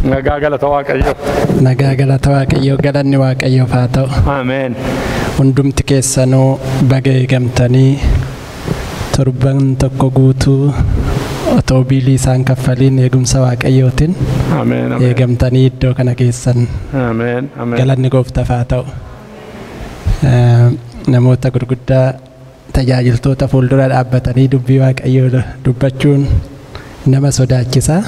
Nagaa galata Waaqayyoo. Nagaa galata Waaqayyoo, galanni Waaqayyoof haa ta'u. Ameen. Hundumti keessanuu baga eegamtanii torban tokko guutuu otoo biilii isaan kaffaliin eegumsa Waaqayyootiin Ameen. Ameen. eegamtanii iddoo kana keessan Ameen. Ameen. galanni gooftaaf haa ta'u. Namoota gurguddaa tajaajiltoota fuuldura dhaabbatanii dubbii Waaqayyoo dubbachuun nama sodaachisa.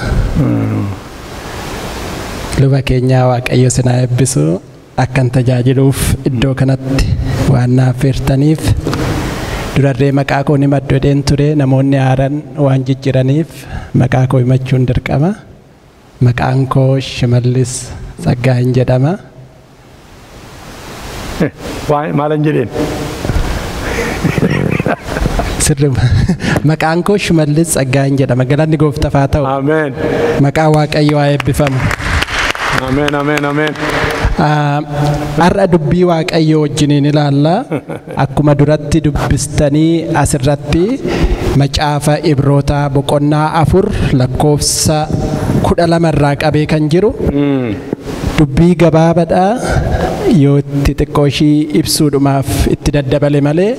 Luba keenyaa Waaqayyo sinaa eebbisu akkan tajaajiluuf iddoo kanatti waan naaf feertaniif durarree maqaa koo himadhu jedheen ture namoonni haaran waan jijjiiraniif maqaa koo himachuun dirqama. Maqaan koo Shimallis Tsaggaa'in jedhama. Maalan jedheen? Sirruma. Maqaan koo Shimallis Tsaggaa'in jedhama. Galanni gooftaaf haa ta'u. Ameen. Maqaa Waaqayyoo haa eebbifamu. Ameen. Ameen. Ameen. Har'a dubbii Waaqayyoo wajjiniin ilaalla. Akkuma duratti dubbistanii asirratti macaafa Ibrootaa boqonnaa 4 lakkoofsa 12 irraa qabee kan jiru dubbii gabaabaadha. Yoo itti xiqqoo ishii ibsuudhumaaf itti daddabale malee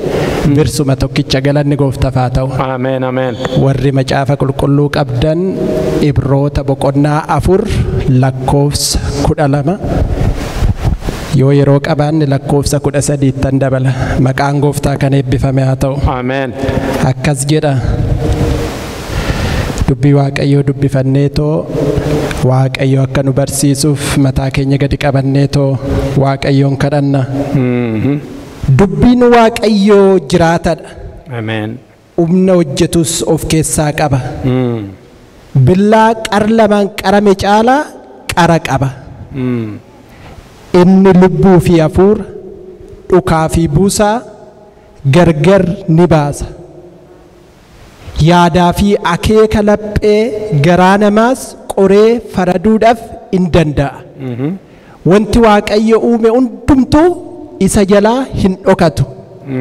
birsuma tokkicha galanni gooftaaf haa ta'u. Ameen. Ameen. Warri macaafa qulqulluu qabdan Ibroota boqonnaa 4 lakkoofsa 12 yoo yeroo qabaanne lakkoofsa 13 tan dabala. Maqaan gooftaa kan eebbifame haa ta'u. Ameen. Akkas jedha. Dubbii Waaqayyoo dubbifanneetoo Waaqayyo akka nu barsiisuuf mataa keenya gadi qabanneetoo Waaqayyoon kadhanna. Dubbiin Waaqayyoo jiraatadha. Ameen. Humna hojjetus of keessaa qaba. Billaa qara lamaan qarame caalaa qara qaba. Inni lubbuu fi hafuura, dhukaa fi buusaa gargar ni baasa. Yaadaa fi akeeka laphee garaa namaas qoree faraduudhaaf in danda'a. Wanti Waaqayyo uume hundumtuu isa jalaa hin dhokatu.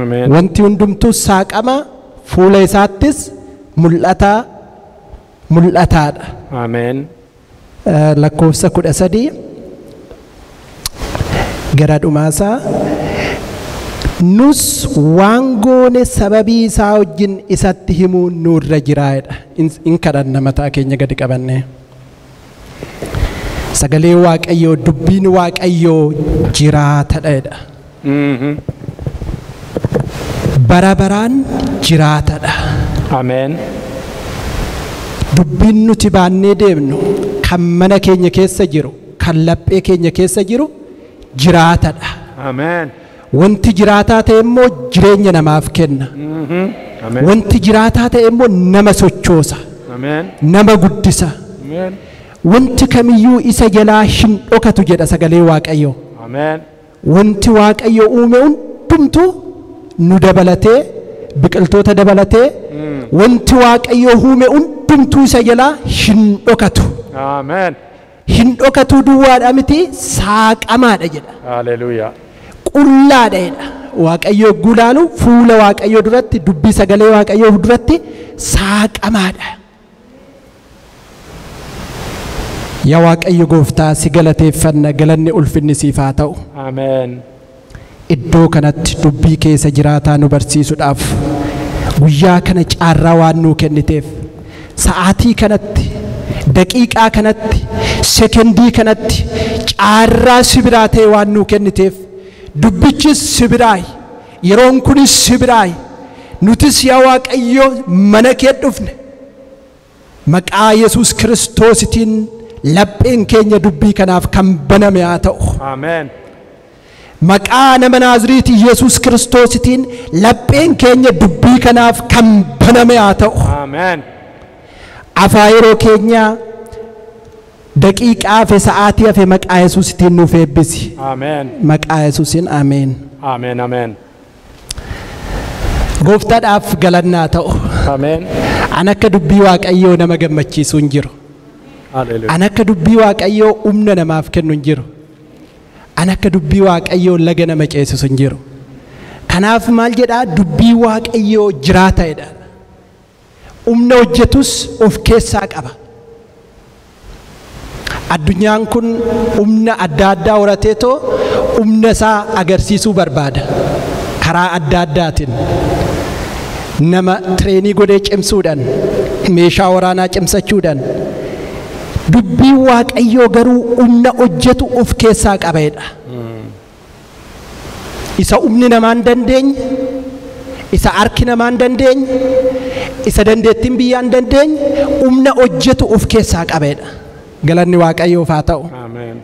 Ameen. Wanti hundumtuu saaqama fuula isaattis mul'ataadha. Ameen. Lakkoofsa 13 gara dhumaasaa nus waan goone sababii isaa wajjin isatti himuu nurra jiraadha. In kadhanna mataa keenya gadi qabanne. Sagalee Waaqayyoo dubbiin Waaqayyoo jiraatadha. Bara baraan jiraatadha. Ameen. Dubbiin nuti baannee deemnu kan mana keenya keessa jiru, kan laphee keenya keessa jiru jiraatadha. Ameen. Wanti jiraataa ta'e immoo jireenya namaaf kenna. Ameen. Wanti jiraataa ta'e immoo nama sochoosa. Ameen. Nama guddisa. Ameen. Wanti kamiyyuu isa jalaa hin dhokatu jedha sagalee Waaqayyoo. Ameen. Wanti Waaqayyo uume hundumtuu nu dabalatee biqiltoota dabalatee wanti Waaqayyo uume hundumtuu isa jalaa hin dhokatu. Ameen. Hin dhokatu duwwaadha miti saaqamaadha jedha. Haleluuyaa. Qullaadha jedha. Waaqayyo gulaalu fuula Waaqayyo duratti dubbii sagalee Waaqayyoo duratti saaqamaadha. Yaa Waaqayyo gooftaa si galateeffanna galanni ulfinni siif haa ta'u. Ameen. Iddoo kanatti dubbii keessa jiraataa nu barsiisuudhaaf guyyaa kana caarraa waan nuu kenniteef sa'aatii kanatti daqiiqaa kanatti sekendii kanatti caarraa si biraa ta'e waan nuu kenniteef dubbichis si biraayi yeroon kunis si biraayi nutis yaa Waaqayyo mana kee dhufne maqaa Yesuus Kiristoositiin lapheen keenya dubbii kanaaf kan baname haa ta'u. Ameen. Maqaa nama Naaziriitii Yesuus Kiristoositiin lapheen keenya dubbii kanaaf kan baname haa ta'u. Ameen. Afaa yeroo keenya daqiiqaa fi sa'aatii hafe maqaa Yesuusitiin nuuf eebbisi. Ameen. Maqaa Yesuusiin ameen. Ameen. Ameen. Gooftaadhaaf galannaa ta'u. Ameen. An akka dubbii Waaqayyoo nama gammachiisu hin jiru. Haleluuyaa. An akka dubbii Waaqayyoo humna namaaf kennu hin jiru. An akka dubbii Waaqayyoo laga nama ceesisu hin jiru. Kanaaf maal jedhaa dubbii Waaqayyoo jiraata jedha. Humna hojjetus of keessaa qaba. Addunyaan kun humna adda addaa horateetoo humna isaa agarsiisuu barbaada. Karaa adda addaatiin nama tireenii godhee cimsuudhaan, meeshaa waraanaa cimsachuudhaan. Dubbiin Waaqayyoo garuu humna hojjetu of keessaa qabeedha. Isa humni namaa hin dandeenye, isa harki namaa hin dandeenye, isa dandeettiin biyyaa hin dandeenye, humna hojjetu of keessaa qabeedha. Galanni Waaqayyoof haa ta'u. Ameen.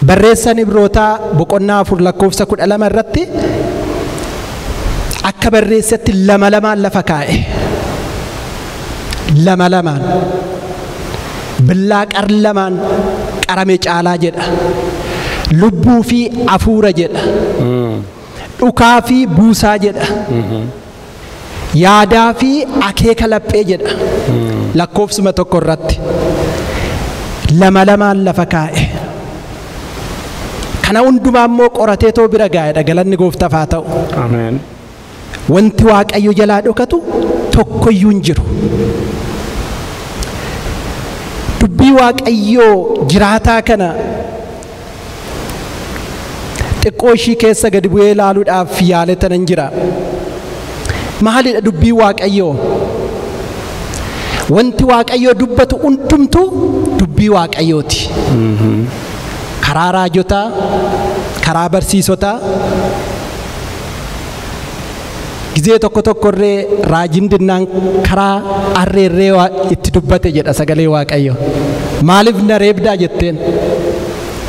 Barreessan Ibrootaa boqonnaa 4 lakkoofsa 12 irratti akka barreessatti lama lamaan lafa kaa'e. Lama lamaan. Billaa qar lamaan qarame caalaa jedha. Lubbuu fi hafuura jedha. Dhukaa fi buusaa jedha. Yaadaa fi akeeka laphee jedha. Lakkoofsuma tokko irratti. Lama lamaan lafa kaa'e. Kana hundumaa immoo qorateetoo bira gaa'edha. Galanni gooftaaf haa ta'u. Ameen. Wanti Waaqayyo jalaa dhokatu tokkoyyuu hin jiru. Dubbii Waaqayyoo jiraataa kana xiqqoo ishii keessa gadi bu'ee ilaaluudhaaf yaaletanan jira. Maalidha dubbii Waaqayyoo? Wanti Waaqayyoo dubbatu hundumtuu dubbii Waaqayyooti. Karaa raajotaa, karaa barsiisotaa, gizee tokko tokkorree raajiin dinnaan karaa harreerree itti dubbate jedha sagalee Waaqayyo. Maaliif na reebdaa jetteen?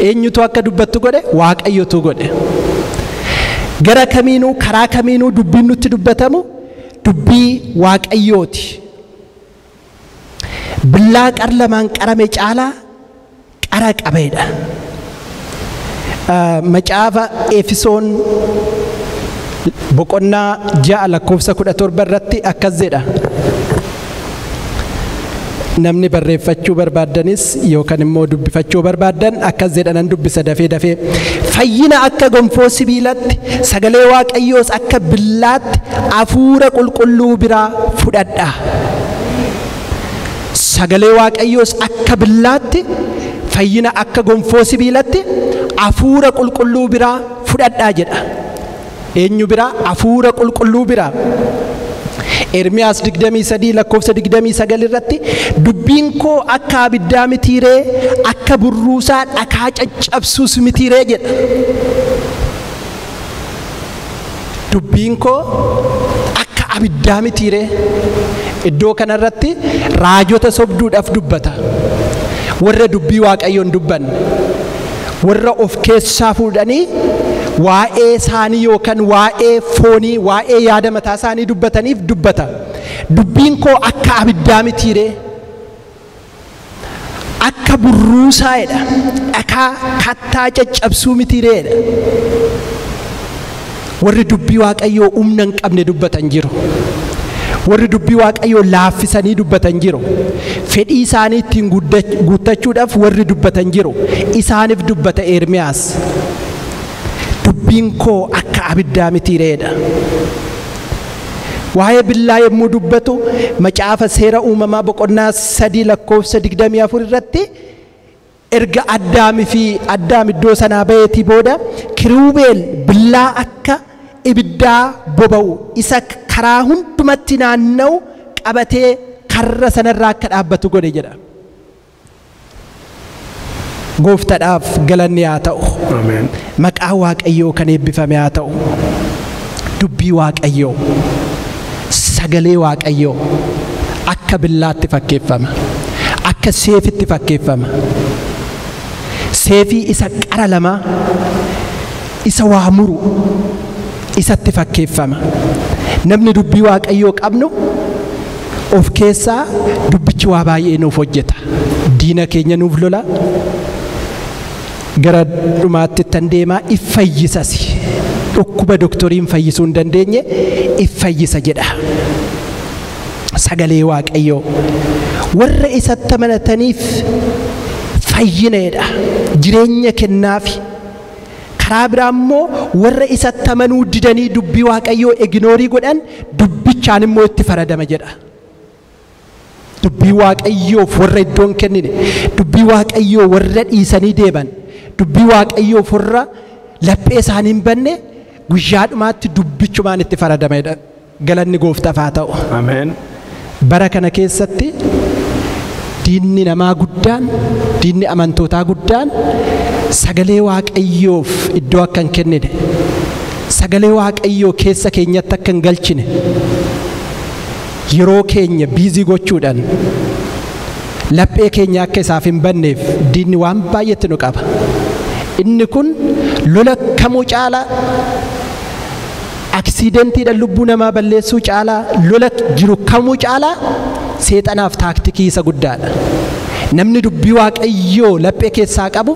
Eenyutu akka dubbattu godhe? Waaqayyotu godhe. Gara kamiinuu karaa kamiinuu dubbiin nutti dubbatamu dubbii Waaqayyooti. Billaa qar lamaan qarame caalaa qara qabeedha. Macaafa Efesoon boqonnaa 6 lakkoofsa 17 irratti akkas jedha. Namni barreeffachuu barbaaddanis yookaan immoo dubbifachuu barbaaddan akkas jedha, nan dubbisa dafee dafee. Fayyina akka gonfoo sibiilatti, sagalee Waaqayyoos akka billaatti hafuura qulqulluu biraa fudhadha. Sagalee Waaqayyoos akka billaatti, fayyina akka gonfoo sibiilatti hafuura qulqulluu biraa fudhadhaa jedha. Eenyu biraa? Hafuura qulqulluu biraa. Ermiyaas 23 lakkoofsa 29 irratti dubbiin koo akka abiddaa mitiiree, akka burruusaa dhakaa caccabsuus mitiiree jedha. Dubbiin koo akka abiddaa mitiiree. Iddoo kanarratti raajota sobduudhaaf dubbata. Warra dubbii Waaqayyoon dubbanne, warra of keessaa fuudhanii waa'ee isaanii yookaan waa'ee foonii, waa'ee yaada mataa isaanii dubbataniif dubbata. Dubbiin koo akka abiddaa mitiiree, akka burruusaadha, dhakaa kattaa caccabsuu mitiireedha. Warri dubbii Waaqayyoo humna hin qabne dubbatan jiru. Warri dubbii Waaqayyoo laaffisanii dubbatan jiru. Fedhii isaanii ittiin guuttachuudhaaf warri dubbatan jiru. Isaaniif dubbata Ermiyaas. Dubbiin koo akka abiddaa mitiireedha. Waa'ee billaa yommuu dubbatu macaafa seera uumamaa boqonnaa 3 lakkoofsa 24 irratti erga Addaamii fi Addaam iddoo sanaa ba'eetii booda Kiruubeel billaa akka ibiddaa boba'u isa karaa hundumatti naanna'u qabatee karra sanarraa akka dhaabbatu godhe jedha. Gooftaadhaaf galanni haa ta'u. Ameen. Maqaa Waaqayyoo kan eebbifame haa ta'u. Dubbii Waaqayyoo, sagalee Waaqayyoo akka billaatti fakkeeffama. Akka seefitti fakkeeffama. Seefii isa qara lamaa, isa waa muru isatti fakkeeffama. Namni dubbii Waaqayyoo qabnu of keessaa dubbichi waa baay'ee nuuf hojjeta. Diina keenya nuuf lola. Gara dhumaatti tan deemaa if fayyisas. Dhukkuba doktoriin fayyisuu hin dandeenye if fayyisa jedha. Sagalee Waaqayyoo warra isatti amanataniif fayyineedha. Jireenya kennaafi. Karaa biraa immoo warra isatti amanuu didanii dubbii Waaqayyoo ignoorii godhan dubbichaan immoo itti faradama jedha. Dubbii Waaqayyoof warra iddoo hin kennine, dubbii Waaqayyoo warra dhiisanii deeman, dubbii Waaqayyoof warra laphee isaanii hin banne guyyaa dhumaatti dubbichumaan itti faradamedha. Galanni gooftaaf haa ta'u. Ameen. Bara kana keessatti diinni namaa guddaan, diinni amantootaa guddaan sagalee Waaqayyoof iddoo akka hin kennine, sagalee Waaqayyoo keessa keenyatti akka hin galchine, yeroo keenya biizii gochuudhaan laphee keenya akka isaaf hin banneef diinni waan baay'eetti nu qaba. Inni kun lola kamuu caalaa, aksiidentiidhaan lubbuu namaa balleessuu caalaa, lola jiru kamuu caalaa seexanaaf taaktikii isa guddaadha. Namni dubbii Waaqayyoo laphee keessaa qabu,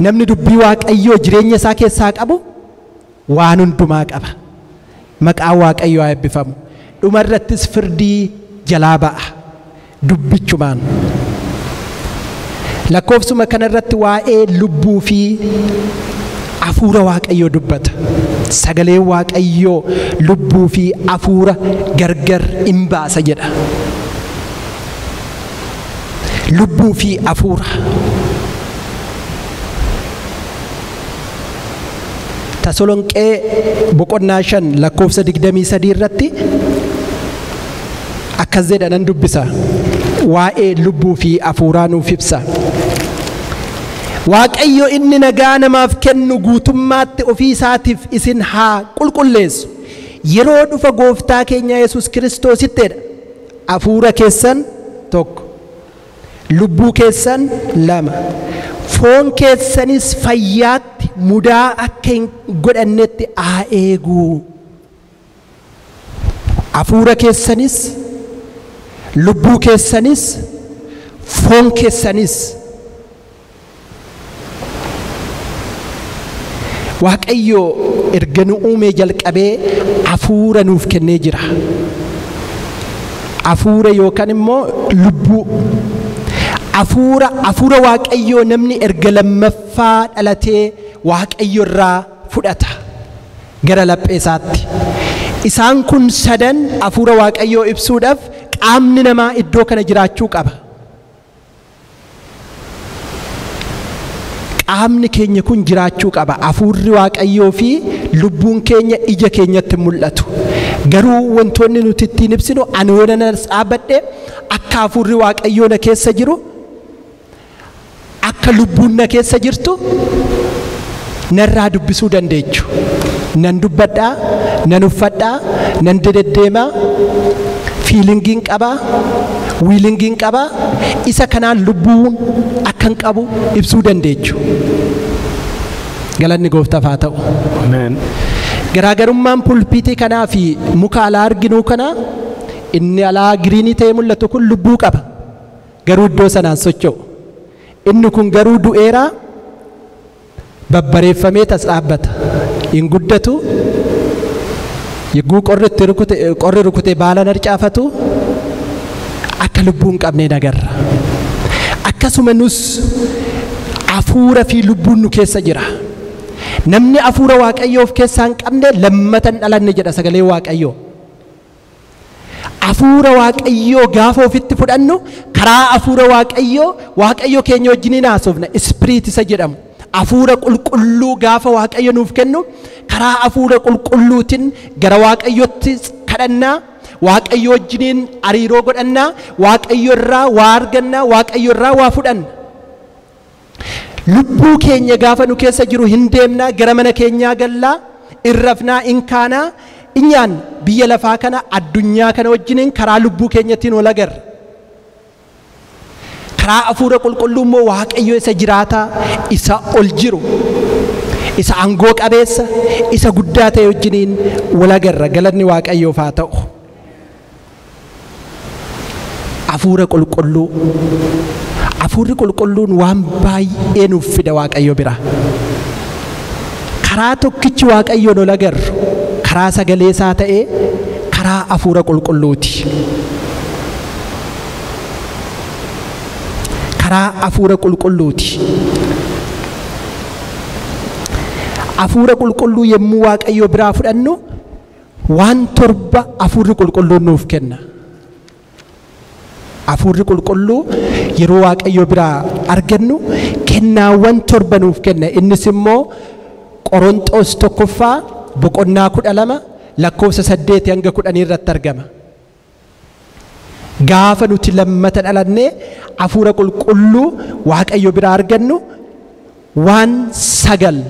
namni dubbii Waaqayyoo jireenya isaa keessaa qabu waan hundumaa qaba. Maqaan Waaqayyoo haa eebbifamu. Dhumarrattis firdii jalaa ba'a dubbichumaan. Lakkoofsuma kanarratti waa'ee lubbuu fi hafuura Waaqayyoo dubbata. Sagaleen Waaqayyoo lubbuu fi hafuura gargar hin baasa jedha. Lubbuu fi hafuura. Tasolonqee boqonnaa 5 lakkoofsa 23 irratti akkas jedha nan dubbisa. Waa'ee lubbuu fi hafuuraa nuuf ibsa. Waaqayyo inni nagaa namaaf kennu guutummaatti ofii isaatiif isin haa qulqulleessu. Yeroo dhufa gooftaa keenya Yesuus Kiristoosittidha. Hafuura keessan 1, lubbuu keessan 2, foon keessanis fayyaatti mudaa akka hin godhannetti haa eegu. Hafuura keessanis, lubbuu keessanis, foon keessanis. Waaqayyo erga nu uumee jalqabee hafuura nuuf kennee jira. Hafuura yookaan immoo lubbuu. Hafuura Waaqayyoo namni erga lammaffaa dhalatee Waaqayyo irraa fudhata gara laphee isaatti. Isaan kun sadan hafuura Waaqayyoo ibsuudhaaf qaamni namaa iddoo kana jiraachuu qaba. Qaamni keenya kun jiraachuu qaba. Hafuurri Waaqayyoo fi lubbuun keenya ija keenyatti mul'atu. Garuu wantoonni nuti ittiin ibsinu ani yoo nan dhaabbadhe akka hafuurri Waaqayyoo na keessa jiru, akka lubbuun na keessa jirtu narraa dubbisuu dandeechu. Nan dubbadhaa, nan uffadhaa, nan deddeemaa, fiilingiin qabaa, wiilingiin qabaa, isa kanaan lubbuun akkan qabu ibsuu dandeechu. Galanni gooftaaf haa ta'u. Ameen. Garaagarummaan pulpiitii kanaa fi muka alaa arginuu kana, inni alaa giriinii ta'ee mul'atu kun lubbuu qaba. Garuu iddoo sanaan socho'u. Inni kun garuu du'eeraa babbareeffamee tas dhaabbata. Hin guddatu. Yeroo qorri rukute baala harcaafatu akka lubbuu hin qabne nagarra. Akkasuma nus hafuura fi lubbuun nu keessa jira. Namni hafuura Waaqayyoo of keessaa hin qabne lammata hin dhalanne jedha sagalee Waaqayyoo. Hafuura Waaqayyoo gaafa ofitti fudhannu karaa hafuura Waaqayyoo Waaqayyo keenya wajjin haasofna. Ispiriit isa jedhamu. Hafuura qulqulluu gaafa Waaqayyo nuuf kennu karaa hafuura qulqulluutiin gara Waaqayyootti kadhannaa, Waaqayyo wajjiniin hariiroo godhannaa, Waaqayyo irraa waa argannaa, Waaqayyo irraa waa fudhanna. Lubbuu keenya gaafa nu keessa jiru hin deemnaa, gara mana keenyaa gallaa, hin rafnaa, hin kaanaa, hin nyaanna. Biyya lafaa kana addunyaa kana wajjiniin karaa lubbuu keenyattiin wal agarra. Karaa hafuura qulqulluu immoo Waaqayyo isa jiraataa, isa ol jiru, isa aangoo qabeessa, isa guddaa ta'e wajjiniin wal agarra. Galanni Waaqayyoof haa ta'u. Hafuura qulqulluu. Hafuurri qulqulluun waan baay'ee nuuf fida Waaqayyo bira. Karaa tokkichi Waaqayyoon ol agarru karaa sagalee isaa ta'ee karaa hafuura qulqulluuti. Karaa hafuura qulqulluuti. Hafuura qulqulluu yommuu Waaqayyo biraa fudhannu waan 7 hafuurri qulqulluun nuuf kenna. Hafuurri qulqulluu yeroo Waaqayyo biraa argannu kennaawwan 7 nuuf kenna. Innis immoo Qorontos 1ffaa boqonnaa 12 lakkoofsa 8 hanga 10 irratti argama. Gaafa nuti lammata dhalannee hafuura qulqulluu Waaqayyo biraa argannu waan 9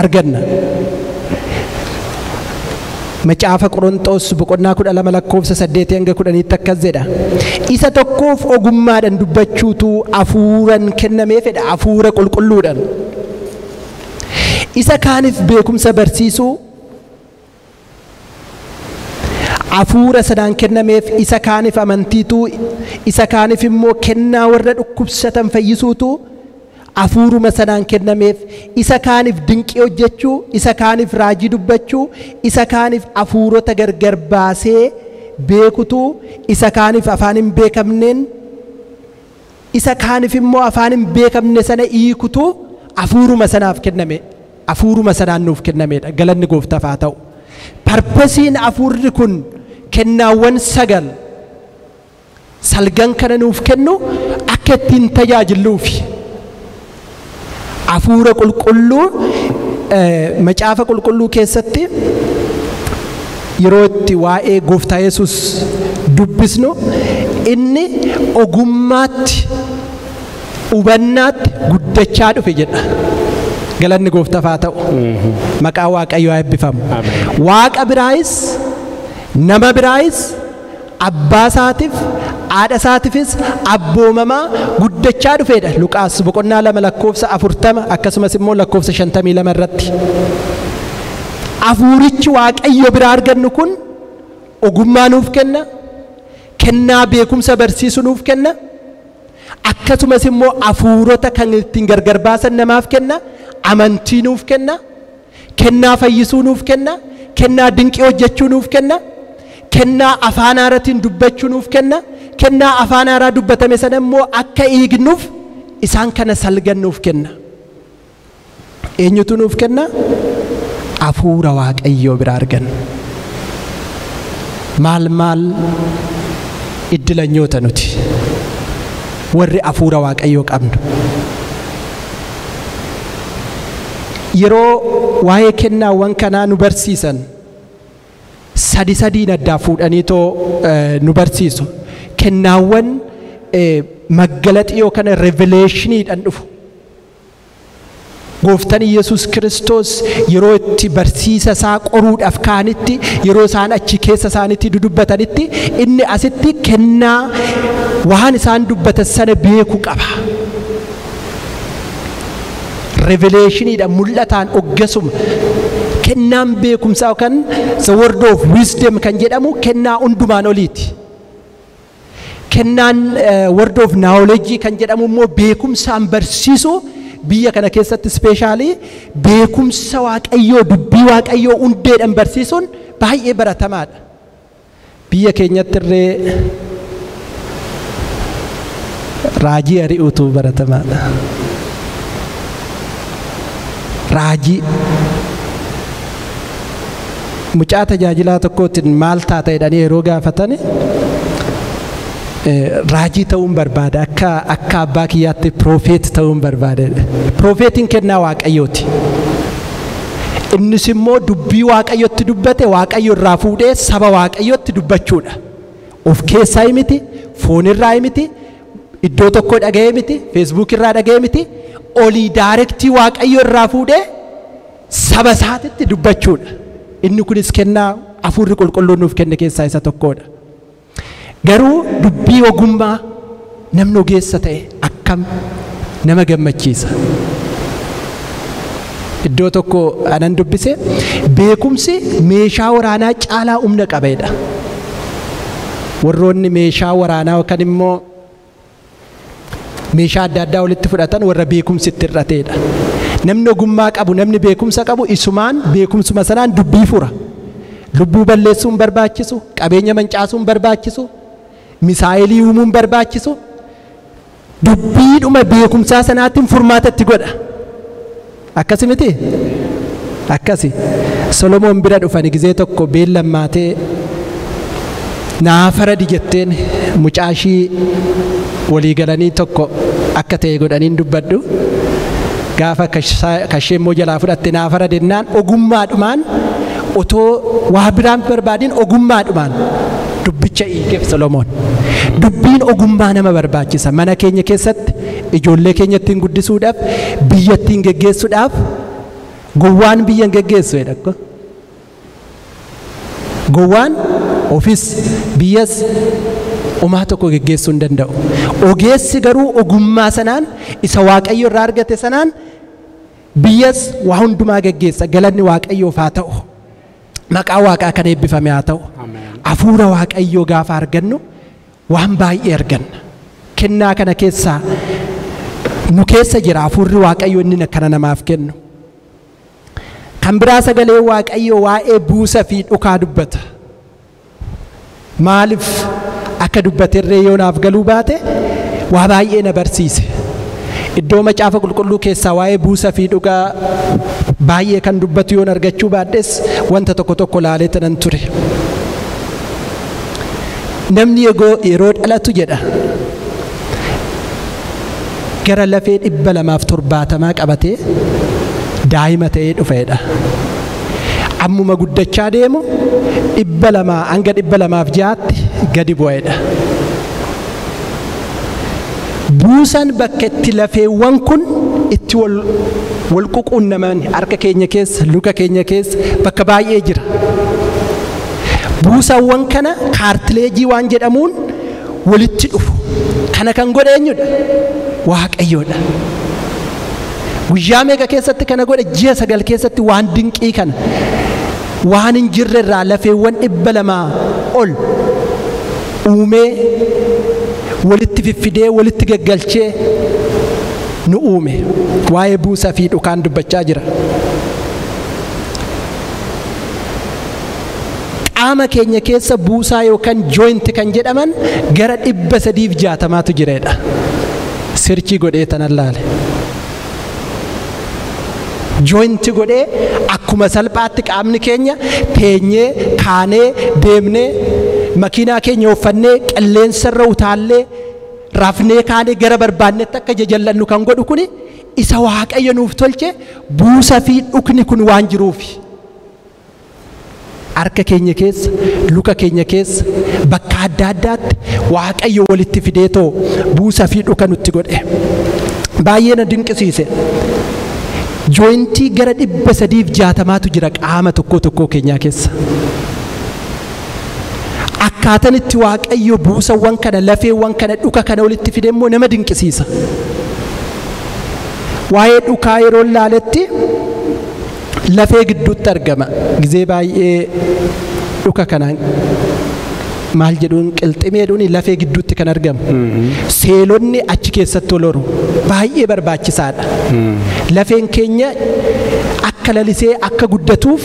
arganna. Macaafa Qorontos boqonnaa 12 lakkoofsa 8 hanga 10 akkas jedha. Isa tokkoof ogummaadhaan dubbachuutu hafuuran kennamee fedha, hafuura qulqulluudhaan. Isa kaaniif beekumsa barsiisuu hafuura sanaan kennameef, isa kaaniif amantiitu, isa kaaniif immoo kennaa warra dhukkubsatan fayyisuutu hafuuruma sanaan kennameef, isa kaaniif dinqii hojjechuu, isa kaaniif raajii dubbachuu, isa kaaniif hafuurota gargar baasee beekutu, isa kaaniif afaan hin beekamneen, isa kaaniif immoo afaan hin beekamne sana hiikutu hafuuruma sanaaf kenname, hafuuruma sanaan nuuf kennamedha. Galanni gooftaaf haa ta'u. Parpasiin hafuurri kun kennaawwan 9 salgan kana nuuf kennu akka ittiin tajaajilluufi. Hafuura qulqulluu macaafa qulqulluu keessatti yeroo itti waa'ee gooftaa Yesuus dubbisnu inni ogummaatti hubannaatti guddachaa dhufe jedha. Galanni gooftaaf haa ta'u. Maqaa Waaqayyoo haa eebbifamu. Waaqa biraayis nama biraayis abbaa isaatiif haadha isaatiifis abboomamaa guddachaa dhufeedha. Luqaas boqonnaa 2 lakkoofsa 40 akkasumas immoo lakkoofsa 52 irratti. Hafuurichi Waaqayyo biraa argannu kun ogummaa nuuf kenna, kennaa beekumsa barsiisu nuuf kenna, akkasumas immoo hafuurota kan ittiin gargar baasan namaaf kenna, amantii nuuf kenna, kennaa fayyisuu nuuf kenna, kennaa dinqii hojjechuu nuuf kenna, kennaa afaan haaraatiin dubbachuu nuuf kenna, kennaa afaan haaraa dubbatame sana immoo akka eegnuuf isaan kana salgan nuuf kenna. Eenyutu nuuf kenna? Hafuura Waaqayyoo biraa arganna. Maal maal iddilanyoota nuti warri hafuura Waaqayyoo qabnu. Yeroo waa'ee kennaawwan kanaa nu barsiisan 3 addaa fuudhanii too nu barsiisu. Kennaawwan maggalaxii yookaan revelationiidhaan dhufu. Gooftaan Yesuus Kiristoos yeroo itti barsiisa isaa qoruudhaaf kaanitti, yeroo isaan achi keessa isaanitti dudubbatanitti, inni asitti kennaa waan isaan dubbatan sana beekuu qaba. Revelationiidhaan mul'ataan oggasuma kennaan beekumsaa yookaan the word of wisdom kan jedhamu kennaa hundumaan oliiti. Kennaan word of knowledge kan jedhamu immoo beekumsaan barsiisu biyya kana keessatti ispeeshaalii beekumsa Waaqayyoo dubbii Waaqayyoo hundeedhaan barsiisuun baay'ee baratamaadha. Biyya keenyatti illee raajii ari'uutu baratamaadha. Raajii mucaa tajaajilaa tokkootiin maal taata jedhanii yeroo gaafatan raajii ta'uun barbaada, akka abbaa kiyyaatti prophet ta'uun barbaada. Prophetiin kennaa Waaqayyooti. Innis immoo dubbii Waaqayyotti dubbate Waaqayyo irraa fuudhee saba Waaqayyotti dubbachuudha. Of keessaa miti, foonirraa miti, iddoo tokko dhaga'ee miti, feesbuuk irraa dhaga'ee miti, olii directii Waaqayyo irraa fuudhee saba isaatitti dubbachuudha. Inni kunis kennaa hafuurri qulqulluun nuuf kenne keessaa isa tokkodha. Garuu dubbii ogummaa namni ogeessa ta'e akkam nama gammachiisa. Iddoo tokko anan dubbise beekumsi meeshaa waraanaa caalaa humna qabeedha. Warroonni meeshaa waraanaa yookaan immoo meeshaa adda addaa walitti fudhatan warra beekumsi itti hir'ateedha. Namni ogummaa qabu, namni beekumsa qabu isumaan beekumsuma sanaan dubbii fura. Lubbuu balleessuun barbaachisu, qabeenya mancaasuun barbaachisu, misaayilii uumuun barbaachisu, dubbiidhuma beekumsaa sanaatiin furmaata itti godha. Akkasi miti? Akkasi. Solomoon bira dhufani gizee tokko beellammaatee Naa faradi jetteen mucaashii walii galanii tokko akka ta'e godhaniin dubbadhu. Gaafa kashee immoo jalaa fudhatte naa faradennaan ogummaadhumaan otoo waa biraan barbaadin ogummaadhumaan dubbicha hiikeef Solomoon. Dubbiin ogummaa nama barbaachisa. Mana keenya keessatti ijoollee keenya ittiin guddisuudhaaf, biyya ittiin geggeessuudhaaf gowwaan biyya hin geggeessu jedha. Gowwaan ofis biyyas homaa tokko geggeessuu hin danda'u. Ogeessi garuu ogummaa sanaan isa Waaqayyo irraa argate sanaan biyyas waa hundumaa geggeessa. Galanni Waaqayyoof haa ta'u. Maqaa Waaqaa kan eebbifame haa ta'u. Hafuura Waaqayyoo gaafa argannu waan baay'ee arganna. Kennaa kana keessaa nu keessa jira hafuurri Waaqayyoo inni kana namaaf kennu. Kan biraa sagalee Waaqayyoo waa'ee buusa fi dhukaa dubbata. Maaliif akka dubbaterree yoo naaf galuu baate waa baay'ee na barsiise. Iddoo macaafa qulqulluu keessaa waa'ee buusa fi dhugaa baay'ee kan dubbatu yoon argachuu baadhes wanta tokko tokko laalee tanan ture. Namni yeroo dhalatu jedha gara lafee 270 qabatee daa'ima ta'ee dhufeedha. Ammuma guddachaa deemu 200 hanga 206tti gadi bu'eedha. Buusan bakka itti lafeewwan kun itti wal ququnnaman harka keenya keessa, luka keenya keessa bakka baay'ee jira. Buusawwan kana kaartileejii waan jedhamuun walitti dhufu. Kana kan godhe eenyudha? Waaqayyoodha. Guyyaa meeqa keessatti kana godhe? Ji'a 9 keessatti waan dinqii kana waan hin jirre irraa lafeewwan 200 ol uumee walitti fiffidee walitti gaggalchee nu uume. Waa'ee buusaa fi dhukaan dubbachaa jira. Qaama keenya keessa buusaa yookaan joointi kan jedhaman gara 360tu jireedha. Sirchii godhee tanan laale. Joointi godhee akkuma salphaatti qaamni keenya teenyee kaanee deemnee makiinaa keenya uffannee qilleensarra utaallee rafnee kaanee gara barbaannetti akka jajallannu kan godhu kuni isa Waaqayyo nuuf tolche buusa fi dhukni kun waan jiruufi. Harka keenya keessa, luka keenya keessa, bakka adda addaatti Waaqayyo walitti fidee too buusa fi dhuka nutti godhe. Baay'ee na dinqisiise. Joointii gara 360tu jira qaama tokko tokko keenyaa keessa. Akkaataan itti Waaqayyo buusawwan kana, lafeewwan kana, dhuka kana walitti fide immoo nama dinqisiisa. Waa'ee dhukaa yeroo laaletti lafee gidduutti argama. Gizee baay'ee dhuka kanaan maal jedhuun qilximeedhuun lafee gidduutti kan argamu. Seelonni achi keessatti wal horu. Baay'ee barbaachisaadha. Lafeen keenya akka lalisee akka guddatuuf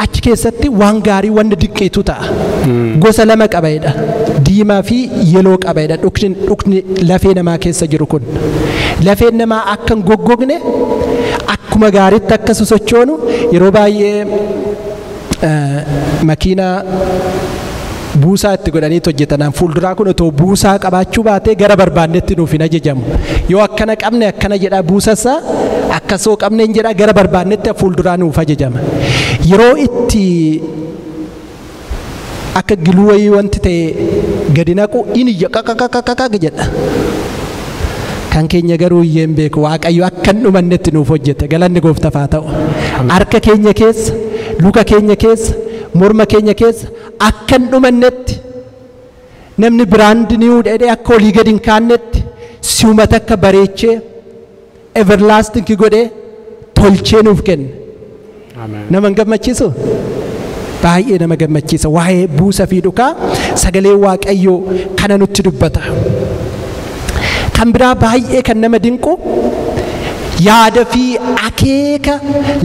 achi keessatti waan gaarii wanta dinqiitu ta'a. Gosa lama qabaidha. Diimaa fi yeloo qabaidha. Dhukni lafee namaa keessa jiru kun. Lafeen namaa akka hin goggogne akkuma gaariitti akka sosochoonu yeroo baay'ee makiinaa buusaa itti godhanii hojjetan. Fuulduraa kun otoo buusaa qabaachuu baatee gara barbaannetti nuuf hin ajajamu. Yoo akkana qabne akkana jedha buusasaa, akkasoo qabne hin jedha gara barbaannetti fuulduraa nuuf ajajama. Yeroo itti akka giluu wayii wanti ta'e gadi naqu inni qaqaqaqaqaq jedha. Kan keenya garuu iyyeen beeku Waaqayyo akka hin dhumannetti nuuf hojjete. Galanni gooftaaf haa ta'u. Harka keenya keessa, luka keenya keessa, morma keenya keessa akka hin dhumannetti namni biraandi ni dheedhee akka olii gadi hin kaannetti si'umata akka bareechee everlasting godhee tolchee nuuf kenne. Nama hin gammachiisu? Baay'ee nama gammachiisa. Waa'ee buusa fi dhukaa sagalee Waaqayyoo kana nutti dubbata. Kan biraa baay'ee kan nama dinqu yaada fi akeeka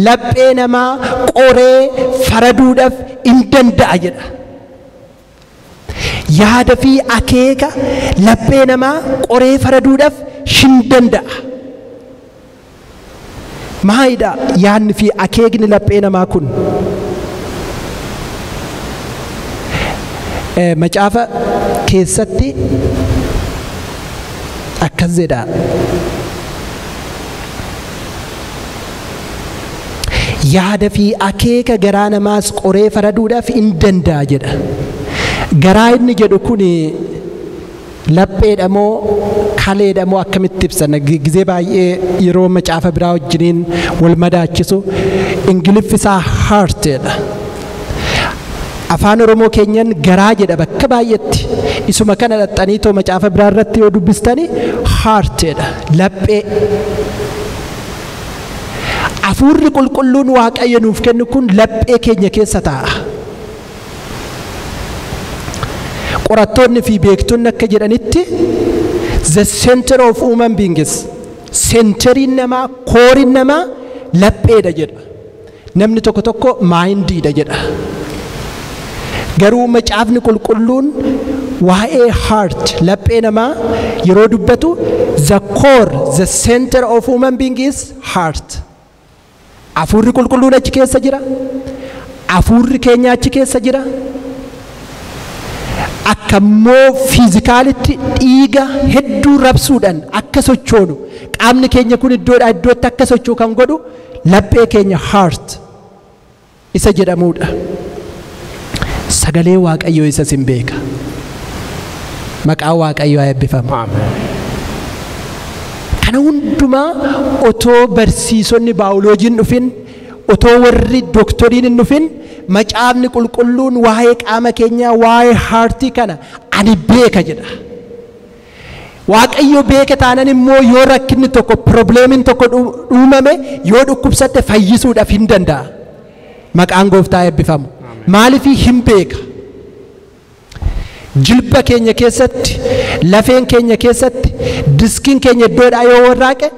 laphee namaa qoree faraduudhaaf hin danda'a jedha. Yaada fi akeeka laphee namaa qoree faraduudhaaf hin danda'a. Maalidha yaadni fi akeekni laphee namaa kun? Macaafa keessatti akkas jedha. Yaada fi akeeka garaa namaas qoree faraduudhaaf hin danda'a jedha. Garaa inni jedhu kun lapheedha moo kaleedha moo akkamitti ibsana? Gizee baay'ee yeroo macaafa biraa wajjiniin wal madaachisu Ingiliffi isaa heart jedha. Afaan Oromoo keenyan garaa jedha bakka baay'eetti. Isuma kana dhaxxanii too macaafa biraa irratti yoo dubbistani heart jedha, laphee. Hafuurri qulqulluun Waaqayyo nuuf kennu kun laphee keenya keessa taa'a. Qorattoonni fi beektonni akka jedhanitti the center of human beings, centeriin namaa, kooriin namaa lapheedha jedha. Namni tokko tokko mindiidha jedha. Garuu macaafni qulqulluun waa'ee heart, laphee namaa yeroo dubbatu the core, the center of human being is heart. Hafuurri qulqulluun achi keessa jira. Hafuurri keenya achi keessa jira. Akka immoo fiizikaalitti dhiiga hedduu rabsuudhaan akka sochoonu qaamni keenya kun iddoodhaa iddootti akka socho'u kan godhu laphee keenya heart isa jedhamudha. Sagalee Waaqayyoo isa sin beeka. Maqaan Waaqayyoo haa eebbifamu. Kana hundumaa otoo barsiisonni baayoloojiin dhufin, otoo warri dooktoriin hin dhufin, macaafni qulqulluun waa'ee qaama keenyaa, waa'ee haartii kana ani beeka jedha. Waaqayyo beeka taanan immoo yoo rakkinni tokko, probleemiin tokko uumame, yoo dhukkubsatte fayyisuudhaaf hin danda'a. Maqaan gooftaa eebbifamu. Maaliif hin beeka? Jilba keenya keessatti, lafeen keenya keessatti, diskiin keenya iddoodhaa yoo warraaqe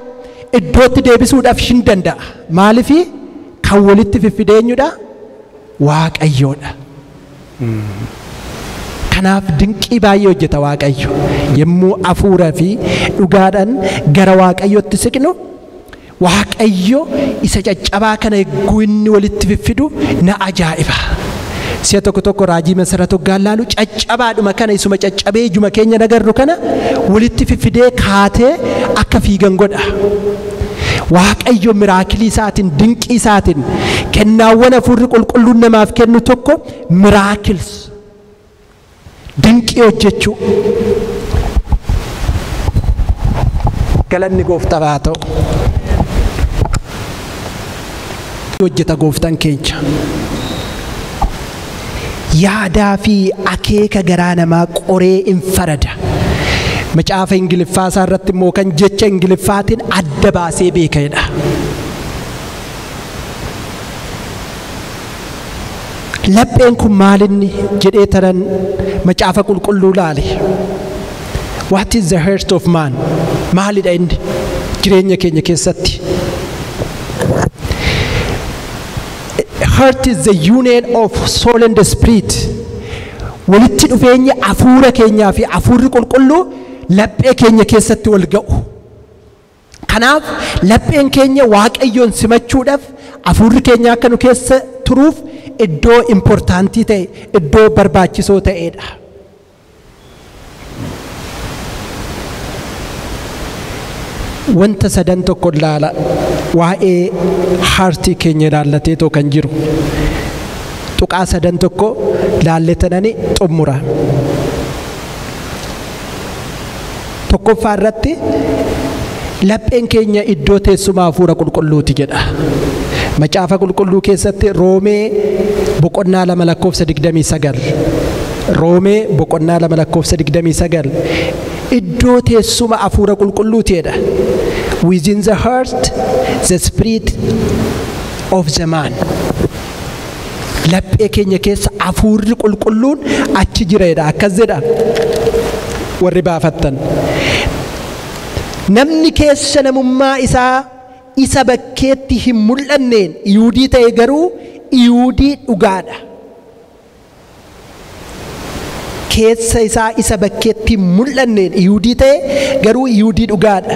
iddootti deebisuudhaaf hin danda'a. Maaliif kan walitti fiffideenyudha? Waaqayyoodha. Kanaaf dinqii baay'ee hojjeta Waaqayyo. Yommuu hafuura fi dhugaadhaan gara Waaqayyootti siqnu, Waaqayyo isa caccabaa kana eeguu inni walitti fiffidu na ajaa'iba. Si'a tokko tokko raajii Masarrat hoggaan laalu caccabaadhuma kana isuma caccabee ijuma keenya nagarru kana walitti fiffidee kaatee akka fiigan godha. Waaqayyo miraakilii isaatiin, dinqii isaatiin kennaawwan hafuurri qulqulluun namaaf kennu tokko miraakils, dinqii hojjechuu. Galanni gooftaaf haa ta'u. Hojjeta gooftaan keenya. Yaadaa fi akeeka garaa namaa qoree in farada. Macaafa Ingiliffaa isaa irratti immoo kan jecha Ingiliffaatiin adda baasee beekedha. Lapheen kun maalinni jedhee tanan macaafa qulqulluu laale. What is the heart of man? Maalidha inni jireenya keenya keessatti? Heart is the union of soul and the spirit. Walitti dhufeenya hafuura keenyaa fi hafuurri qulqulluu laphee keenya keessatti wal ga'u. Kanaaf lapheen keenya Waaqayyoon simachuudhaaf hafuurri keenya akka nu keessa turuuf iddoo importantii ta'e, iddoo barbaachisoo ta'edha. Wanta sadan tokko ilaala waa'ee haartii keenya ilaallateetoo kan jiru. Tuqaa sadan tokko laalletanani xumura. Tokkoffaa irratti lapheen keenya iddoo teessuma hafuura qulqulluuti jedha. Macaafa qulqulluu keessatti Roomee boqonnaa 2 lakkoofsa 29. Roomee boqonnaa 2 lakkoofsa 29. Iddoo teessuma hafuura qulqulluuti jedha. Within the heart, the spirit of the man. Laphee keenya keessa hafuurri qulqulluun achi jira jedha. Akkas jedha warri baafattan. Namni keessa namummaa isaa isa bakkeetti hin mul'anneen Yihuudii ta'e garuu Yihuudii dhugaadha. Keessa isaa isa bakkeetti hin mul'anneen Yihuudii ta'e garuu Yihuudii dhugaadha.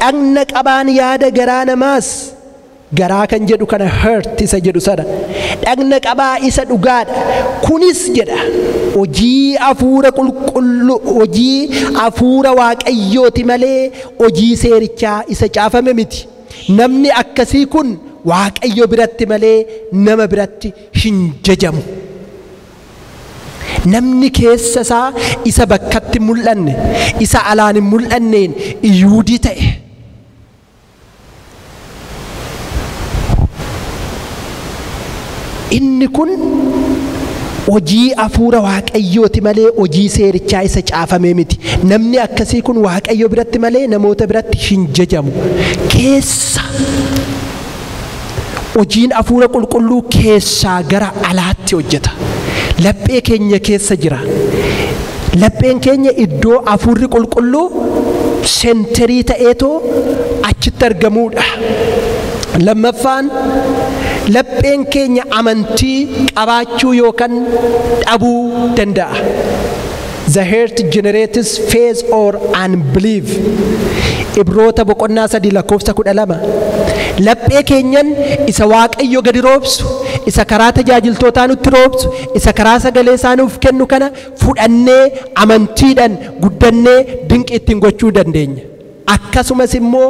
Dhagna qabaan yaada garaa namaas, garaa kan jedhu kana heart isa jedhu sana, Dhagna qabaa isa dhugaadha. Kunis jedha hojii hafuura qulqulluu, hojii hafuura Waaqayyooti malee hojii seerichaa isa caafame miti. Namni akkasii kun Waaqayyo biratti malee nama biratti hin jajamu. Namni keessa isaa isa bakkatti mul'anne, isa alaan hin mul'anneen Yihuudii ta'e. Inni kun hojii hafuura Waaqayyooti malee hojii seerichaa isa caafame miti. Namni akkasii kun Waaqayyo biratti malee namoota biratti hin jajamu. Keessa hojiin hafuura qulqulluu keessaa gara alaatti hojjeta. Laphee keenya keessa jira. Lapheen keenya iddoo hafuurri qulqulluu senterii ta'eetoo achitti argamuudha. Lammaffaan lapheen keenya amantii qabaachuu yookaan dhabuu danda'a. The heart generates faith or unbelief. Ibroota boqonnaa 3 lakkoofsa 12. Laphee keenyan isa Waaqayyo gadi roobsu, isa karaa tajaajiltootaa nutti roobsu, isa karaa sagalee isaa nuuf kennu kana fudhannee amantiidhaan guddannee dinqii ittiin gochuu dandeenya. Akkasumas immoo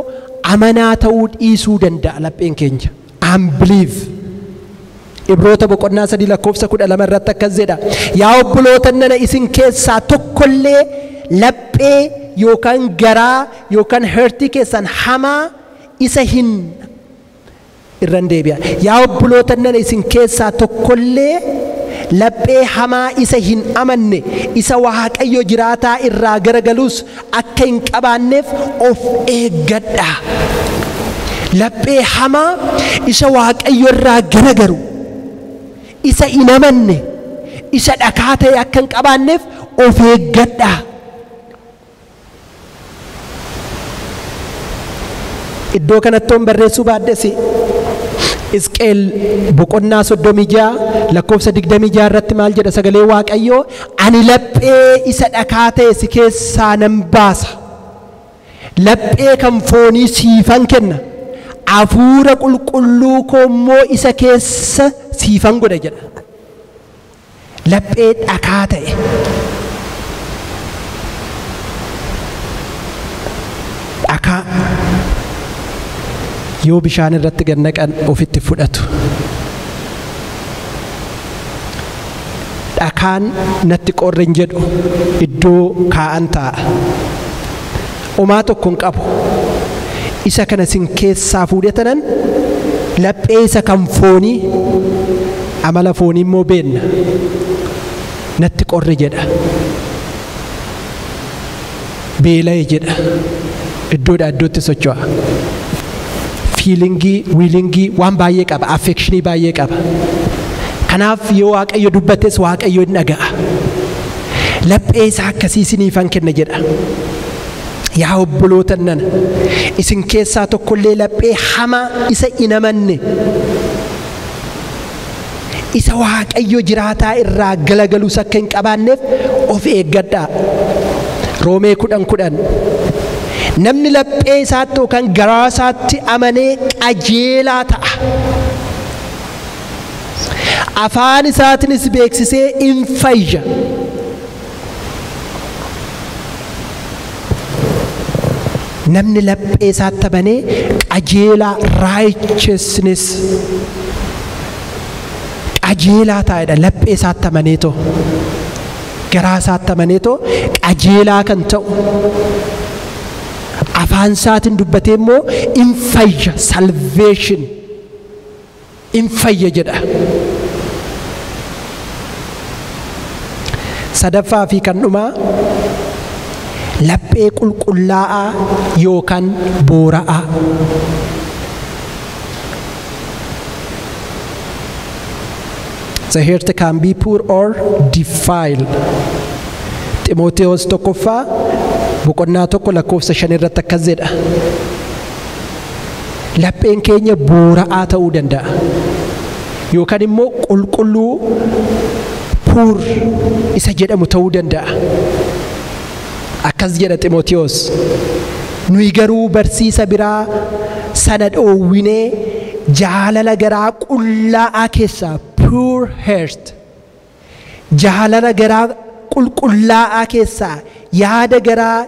amanaa ta'uu dhiisuu danda'a lapheen keenya. Unbelief. Ibroota boqonnaa 3 lakkoofsa 12 irratti akkas jedha. Yaa obboloota nana, isin keessaa tokkollee laphee yookaan garaa yookaan heartii keessan hamaa isa hin irran deebi'a. Yaa obboloota nana, isin keessaa tokkollee laphee hamaa isa hin amanne, isa Waaqayyo jiraataa irraa garagalus akka hin qabaanneef of eeggadha. Laphee hamaa isa Waaqayyo irraa garagaru, isa hin amanne, isa dhakaa ta'e akka hin qabaanneef of eeggadha. Iddoo kanatti on barreessuu baaddes Hisqeel boqonnaa 36 lakkoofsa 26 irratti maal jedha sagalee Waaqayyoo? Ani laphee isa dhakaa ta'e si keessaa nan baasa. Laphee kan foonii siifan kenna. Hafuura qulqulluu koo immoo isa keessa siifan godha jedha. Laphee dhakaa ta'e. Dhakaa yoo bishaan irratti gad naqan ofitti fudhatu. Dhakaan natti qorre hin jedhu, iddoo kaa'an taa'a. Homaa tokko hin qabu. Isa kana sin keessaa fuudhetanan laphee isa kan foonii, amala foonii immoo beenna. Natti qorre jedha. Beela'e jedha. Iddoodhaa iddootti socho'a. Feelingii, willingii waan baay'ee qaba, affectionii baay'ee qaba. Kanaaf yoo Waaqayyo dubbates Waaqayyo hin dhaga'a. Laphee isaa akkasii isiniifan kenna jedha. Yaa obboloota nana, isin keessaa tokkollee laphee hamaa isa hin amanne, isa Waaqayyo jiraataa irraa galagalus akka hin qabaanneef of eeggadhaa. Roomee 10:10. Namni laphee isaatti yookaan garaa isaatti amanee qajeelaa ta'a. Afaan isaatiinis beeksisee in fayya. Namni laphee isaatti amanee qajeelaa, righteousness, qajeelaa ta'edha. Laphee isaatti amaneetoo, garaa isaatti amaneetoo qajeelaa kan ta'u, afaan isaatiin dubbatee immoo in fayya, salvation, in fayya jedha. Sadaffaa fi kan dhumaa laphee qulqullaa'aa yookaan boora'aa. The heart can be pure or defiled. Ximootewoos 1ffaa boqonnaa 1 lakkoofsa 5 irratti akkas jedha. Lapheen keenya boora'aa ta'uu danda'a. Yookaan immoo qulqulluu, pure isa jedhamu ta'uu danda'a. Akkas jedha Ximootewoos. Nuyi garuu barsiisa biraa sana dhoowwinee jaalala garaa qullaa'aa keessaa, pure heart, jaalala garaa qulqullaa'aa keessaa, yaada garaa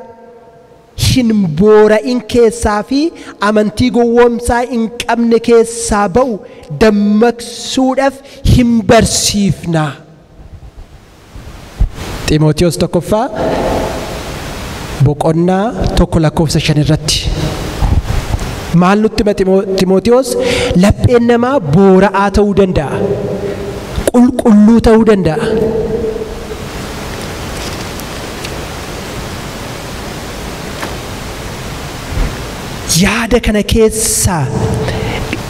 hin boora'in keessaa fi amantii gowwoomsaa hin qabne keessaa ba'u dammaqsuudhaaf hin barsiifna. Xiimotewos tokkoffaa boqonnaa 1 lakkoofsa 5 irratti maal nutti hima Xiimotewos? Lapheen namaa boora'aa ta'uu danda'a, qulqulluu ta'uu danda'a. Yaada kana keessaa,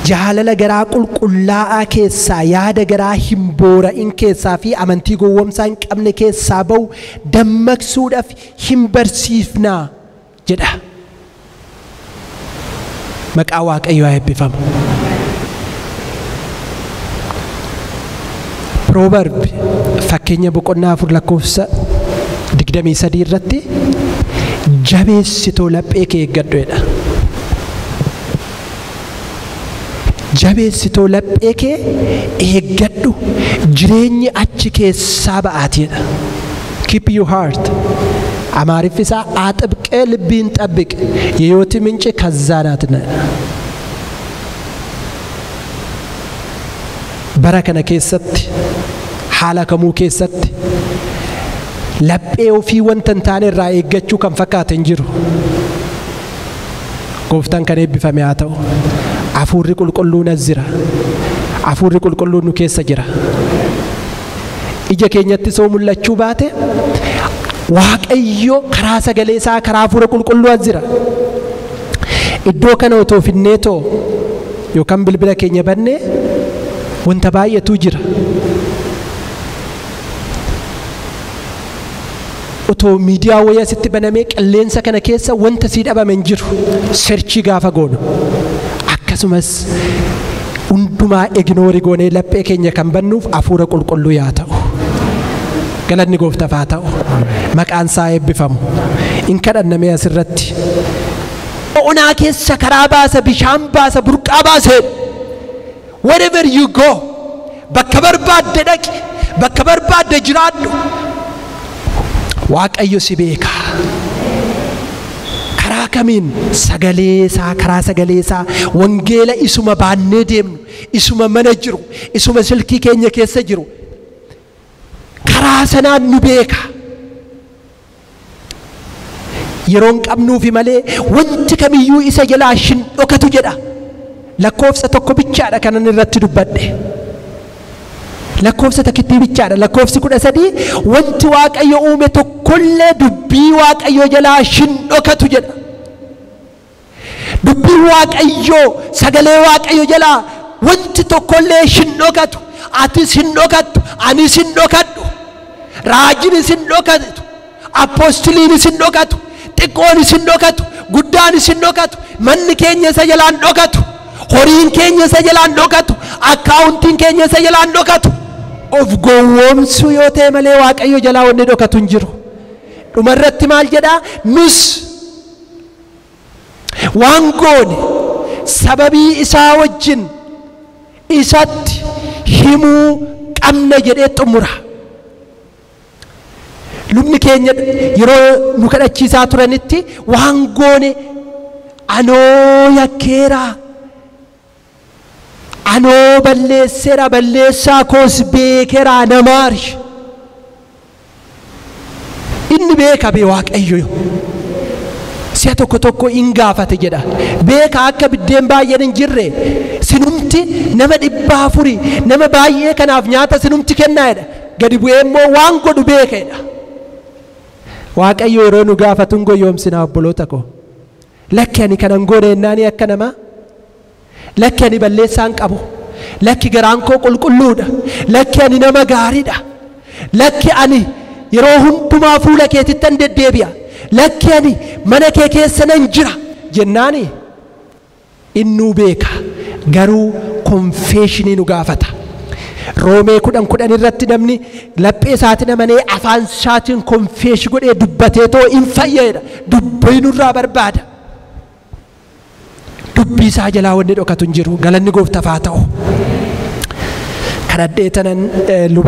jaalala garaa qulqullaa'aa keessaa, yaada garaa hin boora'in keessaa fi amantii gowwoomsaa hin qabne keessaa ba'u dammaqsuudhaaf hin barsiifnaa jedha. Maqaa Waaqayyoo haa eebbifamu. Proverb fakkeenya boqonnaa 4 lakkoofsa 23 irratti jabeessitoo laphee kee eeggadhu jedha. Jabeessitoo laphee kee eeggadhu, jireenyi achi keessaa ba'aatiidha. Keep your heart. Amaariffi isaa አጥብቀህ ልብህን ጠብቅ፣ የሕይወት ምንጭ ከዛ ናት። Bara kana keessatti, haala kamuu keessatti laphee ofii wanta hin taane irraa eeggachuu kan fakkaate hin jiru. Gooftaan kan eebbifame haa ta'u. Hafuurri qulqulluun as jira. Hafuurri qulqulluun nu keessa jira. Ija keenyatti soo mul'achuu baate Waaqayyo karaa sagalee isaa, karaa hafuura qulqulluu as jira. Iddoo kana otoo finnee too yookaan bilbila keenya bannee wanta baay'eetu jira. Otoo miidiyaa wayii asitti banamee qilleensa kana keessa wanta sii dhabame hin jiru. Searchii gaafa goonu. Akkasumas hundumaa ignoorii goonee laphee keenya kan bannuuf hafuura qulqulluu yaa ta'u. Galanni gooftaaf haa ta'u. Maqaan isaa eebbifamu. In kadhannamee asirratti. Onaa keessa karaa baasa, bishaan baasa, burqaa baasa. Wherever you go, bakka barbaadde dhaqi, bakka barbaadde jiraadhu. Waaqayyo si beeka. Karaa kamiin? Sagalee isaa, karaa sagalee isaa, wangeela isuma baannee deemnu, isuma mana jiru, isuma silkii keenya keessa jiru, karaa sanaan nu beeka. Yeroon qabnuufi malee wanti kamiyyuu isa jalaa hin dhokatu jedha. Lakkoofsa tokko bichaadha kanan irratti dubbadhe. Lakkoofsa takkittii bichaadha. Lakkoofsi 13 wanti Waaqayyo uume tokkollee dubbii Waaqayyo jalaa hin dhokatu jedha. Dubbii Waaqayyoo, sagalee Waaqayyo jalaa wanti tokkollee hin dhokatu. Atis hin dhokattu, anis hin dhokadhu, raajinis hin dhokatu, apostiliinis hin dhokatu, xiqqoonis hin dhokatu, guddaanis hin dhokatu, manni keenya isa jalaan dhokatu, horiin keenya isa jalaan dhokatu, akkaawuntiin keenya isa jalaan dhokatu. Of gowwoomsuu yoo ta'e malee Waaqayyo jalaa wanni dhokatu hin jiru. Dhumarratti maal jedhaa? Nus waan goone sababii isaa wajjin isatti himuu qabna jedhee xumura. Lubni keenya yeroo nu kadhachiisaa turanitti waan goone anoo yakkeera, anoo balleesseera, balleessaa koos beekeera, namaari. Inni beeka bee Waaqayyo. Si'a tokko tokko in gaafate jedha. Beeka akka biddeen baay'een hin jirre sinumti nama 400 nama baay'ee kanaaf nyaata sinumti kennaa jedha. Gadi bu'ee immoo waan godhu beeka jedha. Waaqayyo yeroo nu gaafatu hin goyoomsinaa obboloota koo. Lakki ani kanan goone ennaani akka namaa. Lakki ani balleessaa hin qabu. Lakki garaan koo qulqulluudha. Lakki ani nama gaariidha. Lakki ani yeroo hundumaa fuula keetittan deddeebi'a. Lakki ani mana kee keessa nan jira jennaani innuu beeka. Garuu konfeeshinii nu gaafata. Roomee 10:10 irratti namni laphee isaatiin amanee afaan isaatiin konfeeshi godhee dubbatee too hin fayyeedha. Dubbii nurraa barbaada. Dubbii isaa jalaa wanni dhokatu hin jiru. Galanni gooftaaf haa ta'u. Kadhadhee tanan luba.